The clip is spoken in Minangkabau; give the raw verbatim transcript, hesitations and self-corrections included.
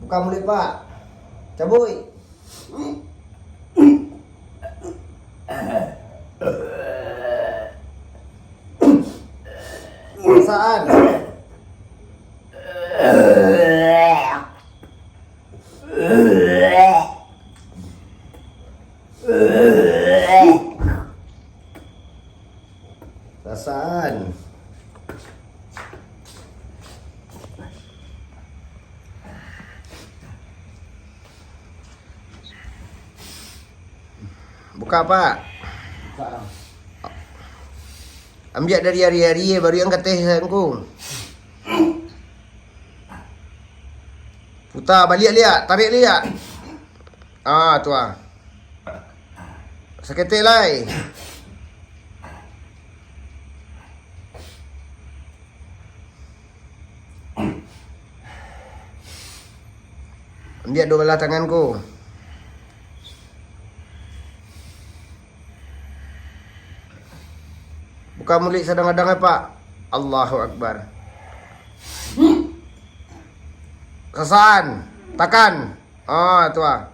Buka mulut, Pak. Cabuik. Perasaan. Perasaan. Buka, Pak. Ambiak dari ari-ari, baru yang kateh sangku. Puta baliak liak, tarik liak. Ah, tu ah. Saketek lai. Ambiak duo balah tangan ko. Buka mulik sadang-adang, Pak. Allahu Akbar. Sasan, takan. Ah, tu ah.